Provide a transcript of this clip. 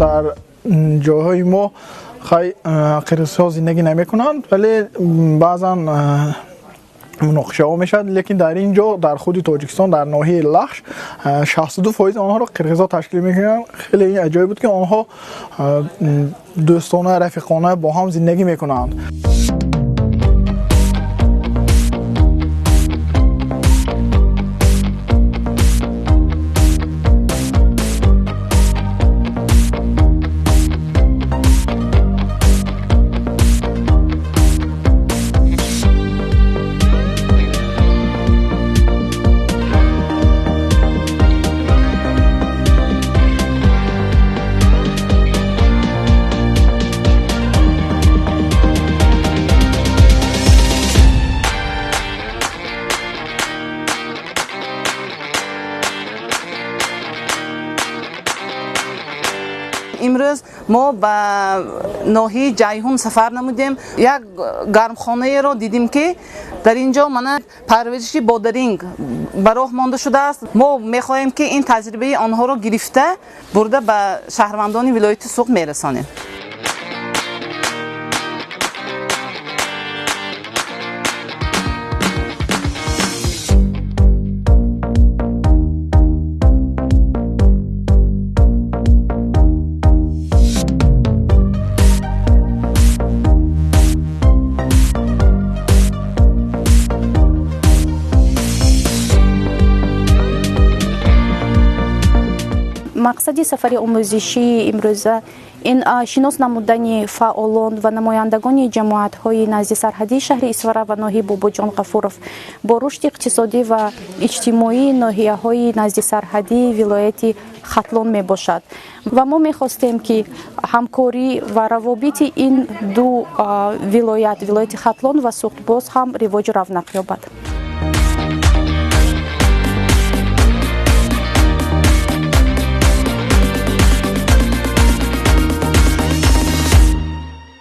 Дар ҷойҳои мо қирғизҳо зиндагӣ намекунанд, вале баъзан муноқишаҳо мешавад, лекин дар ин ҷо дар худи Тоҷикистон дар ноҳияи Лахш 62% онҳоро қирғизҳо ташкил мекунанд. Хеле ин аҷоиб буд, ки онҳо дӯстона, рафиқона бо ҳам зиндагӣ мекунанд. Имрӯз мо ба ноҳияи Ҷайҳун сафар намудем. Як гармхонаеро дидем, ки дар ин ҷо мана парвариши бодаринг ба роҳ монда шудааст. Мо мехоҳем, ки ин таҷрибаи онҳоро гирифта бурда ба шаҳрвандони вилояти Суғд мерасонем. Мақсади сафари омӯзишии имрӯза ин шинос намудани фаъолон ва намояндагони ҷамоатҳои назди сарҳадии шаҳри Исфара ва ноҳияи Бобоҷон Ғафуров бо рушди иқтисодӣ ва иҷтимоии ноҳияҳои назди сарҳадии вилояти Хатлон мебошад. Ва мо мехостем, ки ҳамкорӣ ва равобити ин ду вилоят, вилояти Хатлон ва Суғд, боз ҳам ривоҷу равнақ ёбад.